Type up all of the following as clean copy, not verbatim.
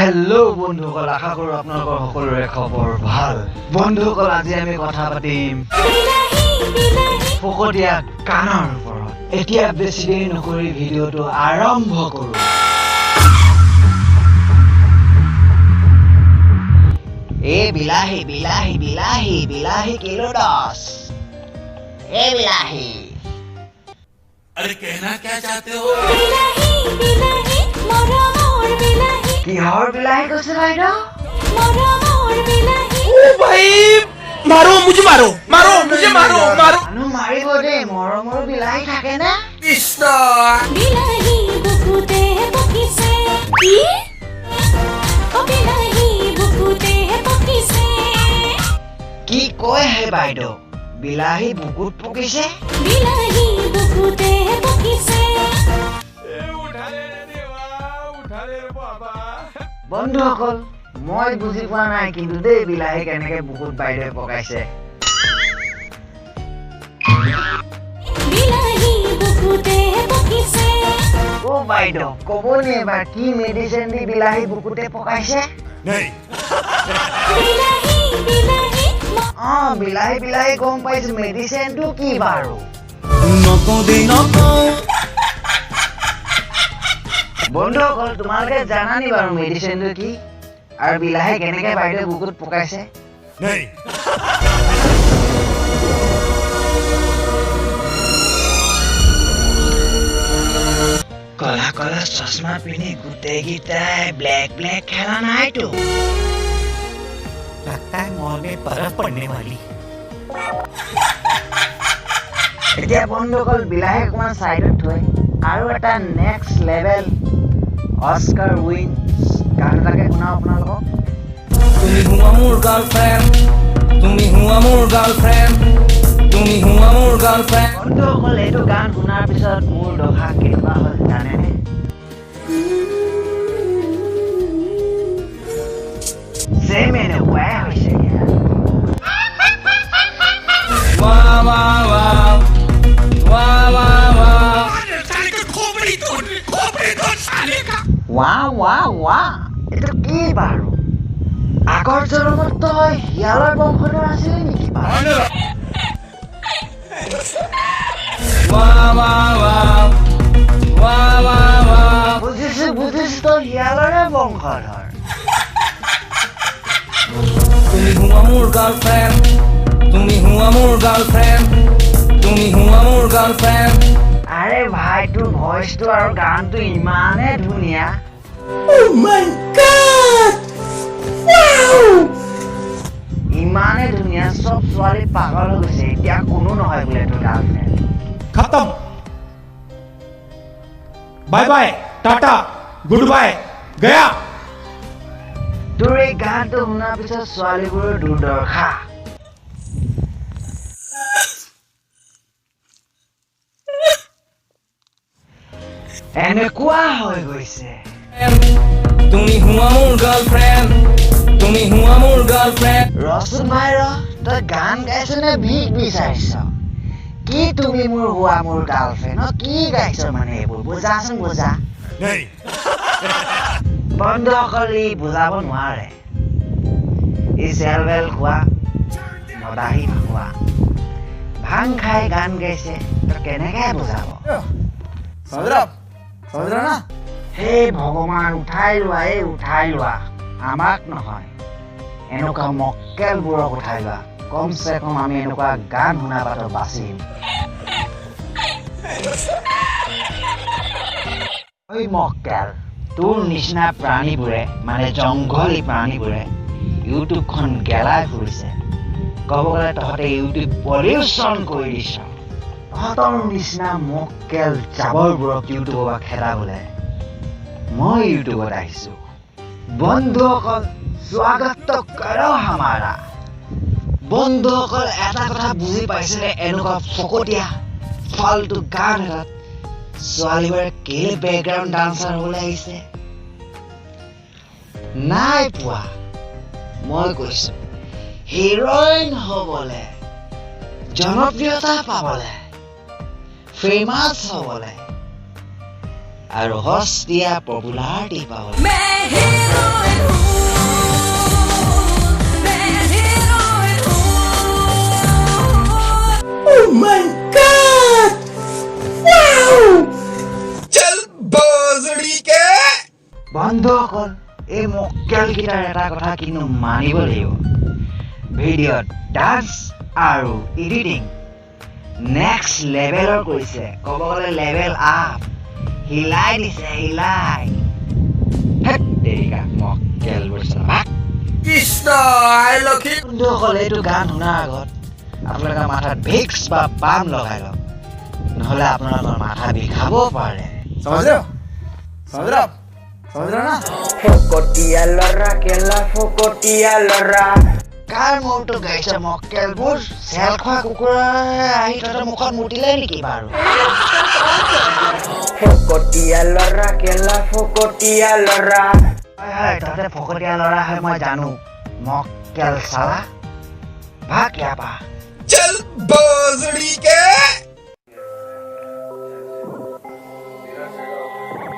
Hello' বন্ধুসকল, আশা কৰোঁ আপোনালোকৰ সকলোৰে খবৰ ভাল। বন্ধুসকল, আজি আমি কথা পাতিম ফকতীয়া গানৰ ওপৰত। এতিয়া বেছি দেৰি নকৰি ভিডিঅ'টো আৰম্ভ কৰোঁ। এই বিলাহী, বিলাহী, বিলাহী, বিলাহী কিলো 10। এই বিলাহী। अरे, कहना क्या चाहते हो? কিহৰ বিলাহী কৈছে বাইদেউ? भाई, मारो मुझे, मारो, मारो मुझे, मारो, मारो। মানুহ মাৰিব দেই, মৰমৰ বিলাহী থাকেনে? कृष्ण। বিলাহী বুকুতে পকিছে কি? অ বিলাহী বুকুতে পকিছে। কি কয়হে বাইদেউ, বিলাহী বুকুত পকিছে? বিলাহী বুকুতে পকিছে। उठा ले बाबा। বন্ধুসকল, মই বুজি পোৱা নাই কিন্তু দেই, বিলাহী কেনেকে বুকুত বাইদেৱে পকাইছে। বিলাহী বুকুতে পকিছে। অ বাইদেউ, ক'ব নি এবাৰ কি মেডিচিন দি বিলাহী বুকুতে পকাইছে? नहीं। বিলাহী, বিলাহী। অ বিলাহী, বিলাহী গম পাইছো, মেডিচিনটো কি বাৰু? নকওঁ দেই, নকওঁ। বন্ধুসকল, তোমালোকে জানা নি বাৰু মেডিচিনটো কি আৰু বিলাহী কেনেকে বাইদেউ বুকুত পকাইছে? नहीं। কলা কলা চশমা পিন্ধি গোটেইকেইটাই ব্লেক ব্লেক খেলা নাইতো? लगता है मॉल में बर्फ पड़ने वाली। এতিয়া বন্ধুসকল, বিলাহী অকণমান চাইডত থৈ আৰু এটা নেক্সট লেভেল অস্কাৰ উইন গান এটাকে শুনাওঁ আপোনালোকক। তুমি হোৱা মোৰ গাৰ্লফ্ৰেণ্ড, তুমি হোৱা মোৰ গাৰ্লফ্ৰেণ্ড, তুমি হোৱা মোৰ গাৰ্লফ্ৰেণ্ড। বন্ধুসকল, এইটো গান শুনাৰ পিছত মোৰ দশা কেনেকুৱা হ'ল জানেনে? ছেম এনেকুৱাই হৈছে এতিয়া। ৱা ৱা ৱা ৱা ৱা ৱা। खोपड़ी तोड़, खोपड़ी तोड़ साले का। ৱা ৱা ৱা, এইটো কি বাৰু? আগৰ জনমত তই শিয়ালৰ বংশধৰ আছিলি নেকি বাৰু? ৱা ৱা ৱা ৱা ৱা ৱা। বুজিছো, বুজিছো, তই শিয়ালৰে বংশধৰ। তুমি হোৱা মোৰ গাৰ্লফ্ৰেণ্ড, তুমি হোৱা মোৰ গাৰ্লফ্ৰেণ্ড, তুমি হোৱা মোৰ গাৰ্লফ্ৰেণ্ড। আৰে ভাই, তোৰ ভইচটো আৰু গানটো ইমানে ধুনীয়া। Oh my God! Wow! ইমানে ধুনীয়া, চব ছোৱালী পাগল হৈ গৈছে। এতিয়া কোনো নহয় বোলে তোৰ গাৰ্লফ্ৰেণ্ড। खत्म, bye bye, tata, good bye, गया। তোৰ এই গানটো শুনাৰ পিছত ছোৱালীবোৰৰ দুৰ্দশা এনেকুৱা হৈ গৈছে। তুমি হোৱা মোৰ গাৰ্লফ্ৰেণ্ড, তুমি হোৱা মোৰ গাৰ্লফ্ৰেণ্ড। ৰচোন ভাই ৰ, তই গান গাইছ নে ভিক বিচাৰিছ? কি তুমি মোৰ হোৱা মোৰ গাৰ্লফ্ৰেণ্ড, কি গাইছ মানে এইবোৰ বুজাচোন, বুজা। नहीं। বন্ধুসকল, ই বুজাব নোৱাৰে। ই চেল বেল খোৱা মদাহী খোৱা ভাং খাই গান গাইছে, তই কেনেকে বুজাব? হে ভগৱান, উঠাই লোৱা, এই উঠাই লোৱা, আমাক নহয়, এনেকুৱা মক্কেলবোৰক উঠাই লোৱা। কমচে কম আমি এনেকুৱা গান শুনা পাতো বাচিম। ঐ মক্কেল, তোৰ নিচিনা প্ৰাণীবোৰে, মানে জংঘলী প্ৰাণীবোৰে ইউটিউবখন গেলাই ফুৰিছে। ক'ব গ'লে তহঁতে ইউটিউব পলিউচন কৰি দিছ। তহঁতৰ নিচিনা মক্কেল জাবৰবোৰক ইউটিউবৰ পৰা খেদাবলৈ মই ইউটিউবত আহিছো। বন্ধুসকল, স্বাগত करो हमारा। বন্ধুসকল, এটা কথা বুজি পাইছেনে? এনেকুৱা ফকতীয়া ফাল্টু গান এটাত ছোৱালীবোৰে কেলে বেকগ্ৰাউণ্ড ডান্সাৰ হ'বলৈ আহিছে? নাই পোৱা। মই কৈছো, হিৰইন হ'বলে, জনপ্ৰিয়তা পাবলে, ফেমাছ হ'বলে আৰু সস্তীয়া পপুলাৰিটি পাবলে। বন্ধুসকল, এই মক্কেলকেইটাৰ এটা কথা কিন্তু মানিব লাগিব, ভিডিঅ'ত ডান্স আৰু এডিটিং নেক্সট লেভেলৰ কৰিছে। ক'ব গ'লে লেভেল আপ, হিলাই দিছে হিলাই। হেত তেৰিকা, মক্কেলবোৰ চালা। কৃষ্ণ আই লক্ষী। বন্ধুসকল, এইটো গান শুনাৰ আগত আপোনালোকৰ মাথাত ভিক্স বা বাম লগাই লওক, নহ'লে আপোনালোকৰ মাথা বিষাব পাৰে। समझ रहे हो? समझ रहे हो आप? समझ रहे हो ना? ফকতীয়া ল'ৰা কেলা ফকতীয়া ল'ৰা। কাৰ মূৰটো গাইছে মক্কেলবোৰ? চেল খোৱা কুকুৰে আহি তহঁতৰ মুখত মুতিলে নেকি বাৰু? ফকতীয়া ল'ৰা কেলা ফকতীয়া ল'ৰা। হয় হয়, তহঁতে ফকতীয়া ল'ৰা হয়, মই জানো। মক্কেল চালা, ভাগ ইয়াৰ পৰা। चल भोसड़ी के।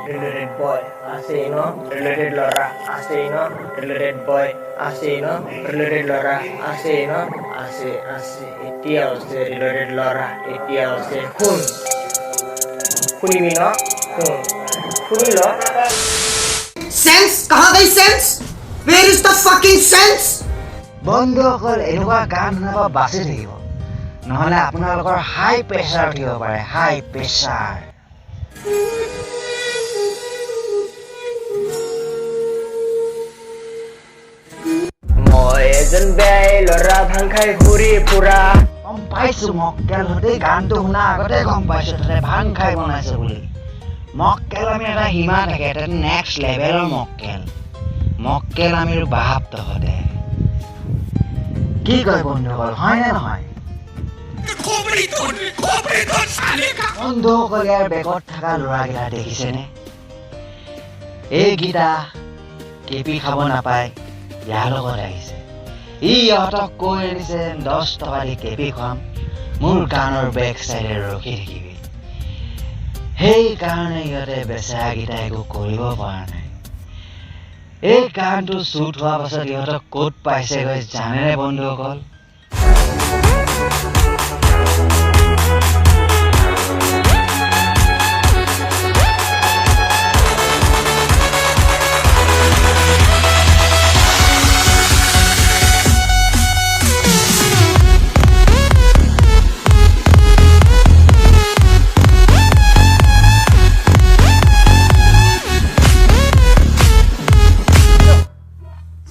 ৰিলেটেড বয় আছেই ন, ৰিলেটেড ল'ৰা আছেই ন, ৰিলেটেড বয় আছেই ন, ৰিলেটেড ল'ৰা আছেই ন, আছে আছে এতিয়াও আছে ৰিলেটেড ল'ৰা, এতিয়াও আছে। শুন, শুনিবি ন? শুন, শুনি ল। सेंस कहाँ गई sense? Where is the fucking sense? বন্ধুসকল, এনেকুৱা গান শুনাৰ পৰা বাচি থাকিব, নহ'লে আপোনালোকৰ হাই প্ৰেছাৰ উঠিব পাৰে, হাই প্ৰেছাৰ। মই এজন বেয়াই ল'ৰা, ভাং খাই ঘূৰি ফুৰা। গম পাইছো মক্কেলহঁতে, গানটো শুনাৰ আগতে গম পাইছো তহঁতে ভাং খাই বনাইছে বুলি। মক্কেল আমি এটা সীমা থাকে, এটা নেক্সট লেভেলৰ মক্কেল। মক্কেল আমিৰ বাপ তহঁতে। কি কয় বন্ধুসকল, হয়নে নহয়? বন্ধুসকল, ইয়াৰ বেগত থকা ল'ৰাকেইটা দেখিছেনে? এইকেইটা কেপি খাব নাপায়, ইয়াৰ লগত আহিছে। ই ইহঁতক কৈ আনিছে 10 টকা দি কেপি খুৱাম, মোৰ গানৰ বেক চাইডে ৰখি থাকিবি। সেইকাৰণে ইহঁতে বেচেৰাকেইটা একো কৰিব পৰা নাই। এই গানটো শ্বুট হোৱাৰ পাছত ইহঁতক ক'ত পাইছেগৈ জানেনে বন্ধুসকল?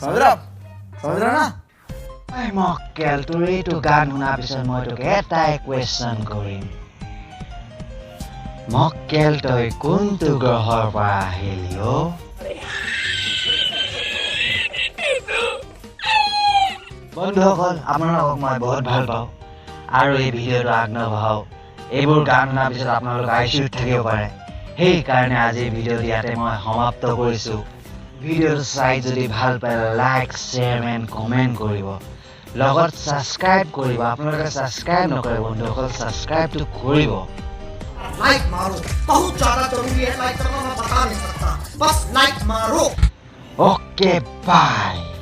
समझ रहे हो आप? समझ रहे हो ना? ঐ মক্কেল, তোৰ এইটো গান শুনাৰ পিছত মই তোক এটাই কুৱেশ্যন কৰিম, মক্কেল তই কোনটো গ্ৰহৰ পৰা আহিলি অ'? বন্ধুসকল, আপোনালোকক মই বহুত ভাল পাওঁ আৰু এই ভিডিঅ'টো আগনবঢ়াওঁ। এইবোৰ গান শুনাৰ পিছত আপোনালোক I C ইউত থাকিব পাৰে, সেইকাৰণে আজিৰ ভিডিঅ'টো ইয়াতে মই সমাপ্ত কৰিছোঁ। ভিডিঅ'টো চাই যদি ভাল পালে লাইক, শ্বেয়াৰ এণ্ড কমেণ্ট কৰিব, লগত ছাবস্ক্ৰাইব কৰিব। আপোনালোকে ছাবস্ক্ৰাইব নকৰে বন্ধুসকল, ছাবস্ক্ৰাইবটো কৰিব। लाइक मारो, बहुत ज्यादा जरूरी है लाइक करना, मैं बता नहीं सकता, बस लाइक मारो। Okay, bye.